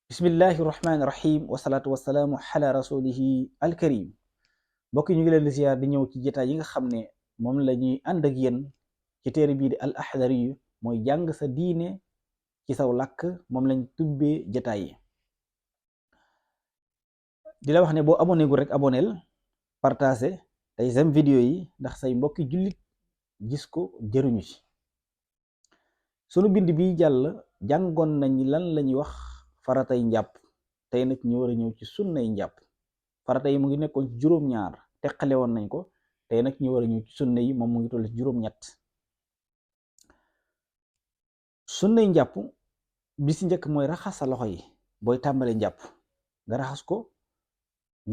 bismillahi rahmaani rahim wasalaatu wasalaamu ala rasulihi alkarim mbokk ñu ngi leen di ziar di ñëw ci jotaay yi nga xam ne moom la ñuy ànd ak yéen ci téere bii di al axdari yu mooy jàng sa diine ci saw làkk moom lañ tubbee jotaay yi di la wax ne boo abonné gu rek aboneel partagé tey sem vidéo yi ndax say mbokki jullit gis ko jëruñu ci sunu bind bi jàll jàngoon nañ lan lañuy wax faratay njàpp tey nag ñu war a ñëw ci sunnay njàpp farata yi mu ngi nekkoon ci juróom-ñaar teqale woon nañ ko tey nag ñu war a ñëw ci sunna yi moom mu ngi toll ci juróom-ñett sunnay njàpp bi ci njëkk mooy raxas sa loxo yi booy tàmbale njàpp nga raxas ko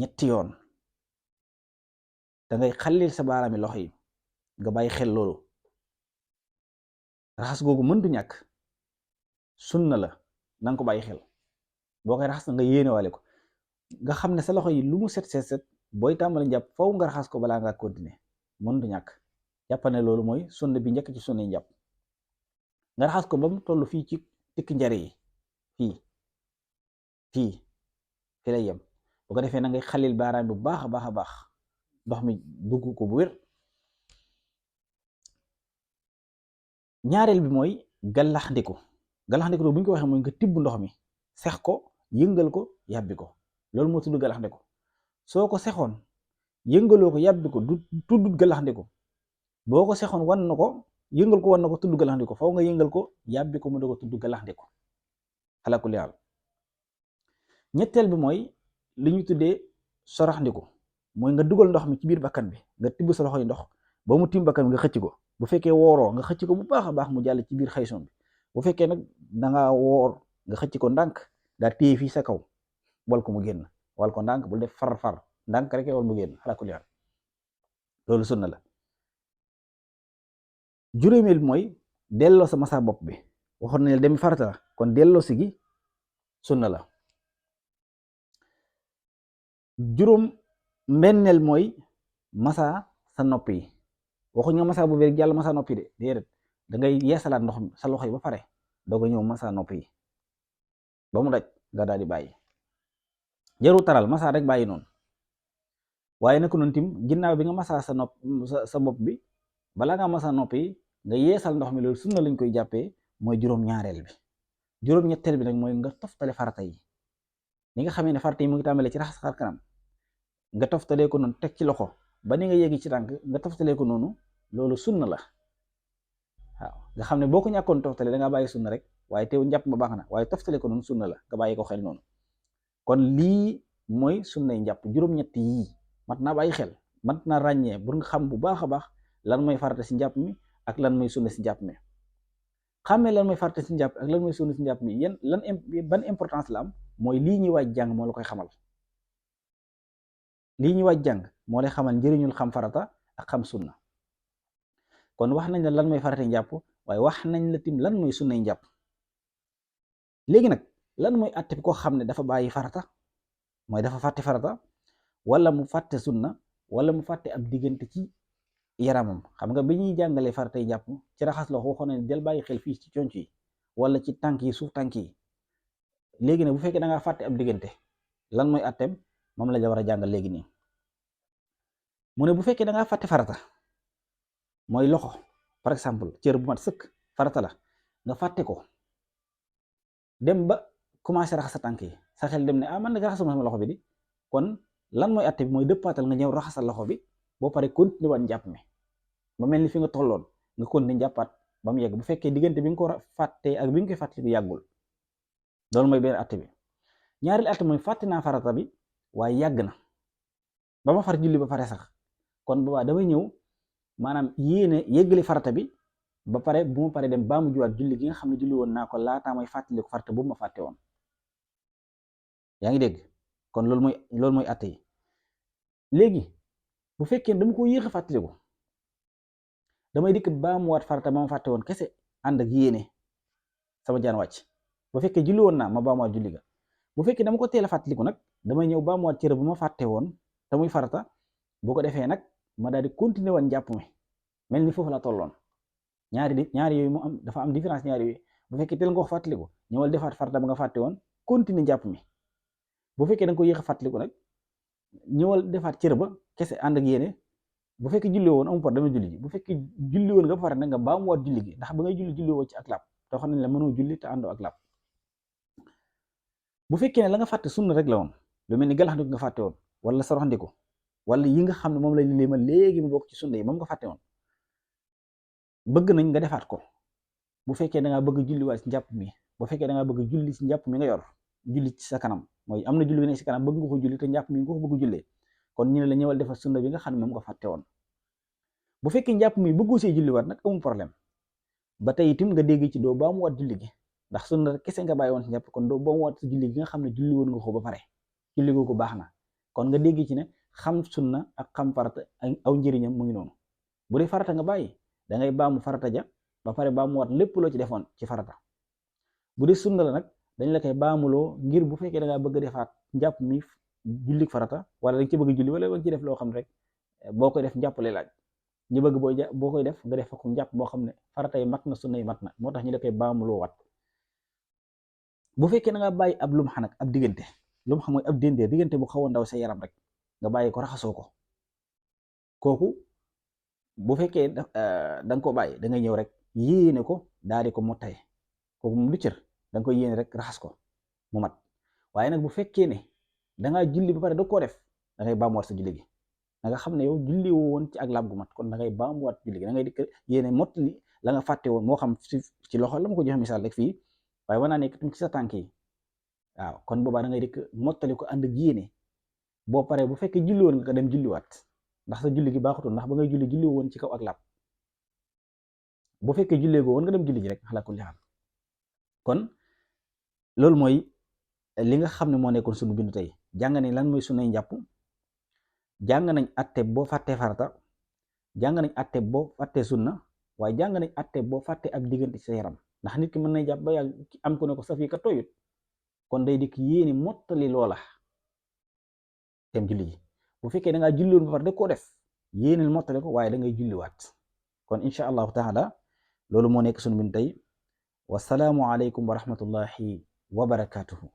ñetti yoon da ngay xallil sa baaraami loxo yi nga bàyyi xel loolu raxas googu mëntu ñàkk sunna la nanga ko bàyyi xel boo koy raxas nga yéene wale ko nga xam ne sa loxo yi lu mu set booy tàmbali njàpp faw nga raxas ko balaa ngaa continuer mëntu ñàkk jàppal ne loolu mooy sunna bi njëkk ci sunna yi njàpp nga raxas ko ba mu toll fii ci tikki njare yi fii lay yem bu ko defee na ngay xalil baaraam bu baax a baax a baax ndox mi dugg ko bu wér. ñaareel bi mooy gàllaxndiku bu ñu ko waxee mooy nga tibb ndox mi sex ko yëngal ko yàbbi ko loolu moo tudd gàllaxndiku soo ko sexoon yëngaloo ko yàbbi ko du tuddut gàllaxndiku boo ko sexoon wan na ko yëngal ko wan na ko tudd gàllaxndiku faw nga yëngal ko yàbbi ko mu doog a tudd gàllaxndiku ala kulli haal. ñetteel bi mooy li ñu tuddee soraxndiku mooy nga dugal ndox mi ci biir bakkan bi nga tibb sa loxoy ndox ba mu tiim bakkan bi nga xëcc ko bu fekkee wooroo nga xëcc ko bu baax a baax mu jàll ci biir xaysoon bi bu fekkee nag danga woor nga xëcc ko ndànk daa téye fii sa kaw wal ko mu génn wal ko ndànk bul def far ndànk rek wal mu génn ala kulli haal loolu sunna la. juróomeel bi mooy delloo sa masa bopp bi waxoon nañ dem farata la kon delloo si gi sunna la. juróom mbenneel mooy masa sa nopp yi waxuñ nga masa bu bi rek jàll masa noppi de déedéet da ngay yeesalaat ndox mi sa loxo yi ba pare doog a ñëw masa nopp yi ba mu daj nga daal di bàyyi jaru taral masa rek bàyyi noonu waaye nag noonu tim ginnaaw bi nga masa sa bopp bi balaa nga masa nopp yi nga yeesal ndox mi loolu sunna lañ koy jàppee mooy juróom-ñaareel bi. juróom-ñetteel bi nag mooy nga toftale farata yi ni nga xamee ne farata yi mu ngi tàmbalee ci raxas xar kanam nga toftalee ko noonu teg ci loxo ba ni nga yeggi ci tànk nga toftalee ko noonu loolu sunna la waaw nga xam ne boo ko ñàkkoon toftale da nga bàyyi sunna rek waaye teew njàpp ba baax na waaye toftale ko noonu sunna la nga bàyyi ko xel noonu kon lii mooy sunnay njàpp juróom-ñett yii mat naa bàyyi xel mat naa ràññee pour nga xam bu baax a baax lan mooy farata si njàpp mi ak lan mooy sunna si njàpp mi xàmmee lan mooy farata si njàpp ak lan mooy sunna si njàpp mi ban importance la am mooy lii ñuy waaj jàng moo la koy xamal lii ñuy waaj jàng moo lay xamal njëriñul xam farata ak xam sunna kon wax nañ la lan mooy farata njàpp waaye wax nañ la tim lan mooy sunnay njàpp léegi nag lan mooy àtte bi koo xam ne dafa bàyyi farata mooy dafa fàtte farata wala mu fàtte sunna wala mu fàtte ab diggante ci yaramam xam nga bi ñuy jàngalee faratay njàpp ci raxas loxo waxoon ne del bàyyi xel fii ci conc yi wala ci tànk yi suuf tànk yi léegi nag bu fekkee da ngaa fàtte ab diggante lan mooy àtteem moom la war a jàngal léegi nii mu ne bu fekkee da ngaa fàtte farata mooy loxo par exemple cër bu mat sëkk farata la nga fàtte ko dem ba commencé raxas sa tànk yi sa xel dem ne man nag raxasuma sama loxo bi di kon lan mooy àtte bi mooy dëppaatal nga ñëw raxasal loxo bi boo pare continuer waat njàpp mi ba mel ni fi nga tolloon nga continuer njàppaat ba mu yegg bu fekkee diggante bi nga ko fàttee ak bi nga koy fàtte bi yàggul loolu mooy benn àtte bi. ñaareel àtte mooy fàtte naa farata bi waaye yàgg na ba ma far julli ba pare sax kon boobaa damay ñëw maanaam yéene yéggali farata bi ba pare bu ma pare dem baa mu juwaat julli gi nga xam ne julli woon naa ko laataa mooy fàttali ko farata bu ma fàtte woon yaa ngi dégg kon loolu mooy àtte yi. léegi bu fekkee dama ko yéex a fàttaliku damay dikk baa mu waat farata ba ma fàtte woon kese ànd ak yéene sama jaan wàcc bu fekkee julli woon naa ma baa mu waat julli ga bu fekkee dama ko teel a fàttaliku nag damay ñëw baa mu waat cër bu ma fàtte woon te muy farata bu ko defee nag ma daal di continuer woon njàpp mi mel ni foofu la tolloon ñaari yooyu mu am dafa am différence ñaari yooyu bu fekkee teel nga ko fàttaliku ñëwal defaat farata ba nga fàtte woon continuer njàpp mi. bu fekkee da nga ko yéex a fàttaliku nag ñëwal defaat cër ba kese ànd ak yéene. bu fekkee julli woon amul problème julli ji bu fekkee julli woon nga ba pare nag nga baamuwaat julli gi ndax ba ngay julli woo ci ak laab te xam nañ la mënoo julli te àndoo ak laab. bu fekkee ne la nga fàtte sunna rek la woon lu mel ni galaxndiku nga fàtte woon wala soroxndiku wala yi nga xam ne moom la limal léegi mu bokk ci sunna yi moom nga fàtte woon bëgg nañ nga defaat ko. bu fekkee da ngaa bëgg julliwaat ci njàpp mi bu fekkee da ngaa bëgg julli ci njàpp mi nga yor julli ci sa kanam mooy am na julli bi nekk ci kanam bëgg nga ko julli te njàpp mi nga ko bëgg jullee kon ñu ne la ñëwal defal sunna bi nga xam ne moom nga fàtte woon. bu fekkee njàpp mi bëggoo see julliwaat nag amul problème ba tey itam nga dégg ci doo baamuwaat julli gi ndax sunna kese nga bàyyi woon ci njàpp kon doo baamuwaat sa julli gi nga xam ne julli woon nga ko ba pare julli goo ko baax na kon nga dégg ci ne xam sunna ak xam farata aw njëriñam mu ngi noonu. bu dee farata nga bàyyi da ngay baamu farata ja ba pare baamuwaat lépp loo ci defoon ci farata. bu dee sunna la nag dañ la koy baamuloo ngir bu fekkee da ngaa bëgg a defaat njàpp mi julli farata wala dañ ci bëgg julli wala dañ ci def loo xam ne rek boo koy def njàpp lay laaj ñu bëgg boo koy def nga def ko njàpp boo xam ne farata yi mat na sunna yi mat na moo tax ñu la koy baamuloo wat. bu fekkee da ngaa bàyyi ab lum xanak ab diggante lum xam mooy ab déndéer diggante bu xaw a ndaw sa yaram rek nga bàyyi ko raxasoo ko kooku bu fekkee da nga ko bàyyi da ngay ñëw rek yéene ko daal di ko mottale kooku moom du cër da nga koy yéene rek raxas ko mu mat. waaye nag bu fekkee ne da ngaa julli ba pare da koo def da ngay baamuwaat sa julli gi da nga xam ne yow julli woon ci ak laab gu mat kon da ngay baamuwaat julli gi da ngay dikk yéene mottali la nga fàtte woon moo xam ci loxo la ma ko joxe misaal rek fii waaye war naa nekk tam ci sa tànk yi waaw kon boobaa da ngay dikk mottali ko ànd ak yéene boo paree bu fekkee julli woon nga dem julliwaat ndax sa julli gi baaxutoon ndax ba ngay julli woon ci kaw ak laab bu fekkee jullee goo woon nga dem julli ji rek xalaa kulli xaal. kon loolu mooy li nga xam ne moo nekkoon sunu bindu tey jàng nañ lan mooy sunay njàpp jàng nañ atte boo fàttee farata jàng nañ atte boo fàttee sunna waaye jàng nañ atte boo fàttee ab diggante ci sa yaram ndax nit ki mën na jàpp ba yàgg am ko ne ko saf yi ka toyut kon day dikk yéene mottali loola tem julli ji bu fekkee da ngaa julli woon ba pare da koo def yéeneel mottali ko waaye da ngay julliwaat kon incha allahu taala loolu moo nekk sunu bindu tey wasalaamu aleykum wa rahmatullahi wa barakatuhu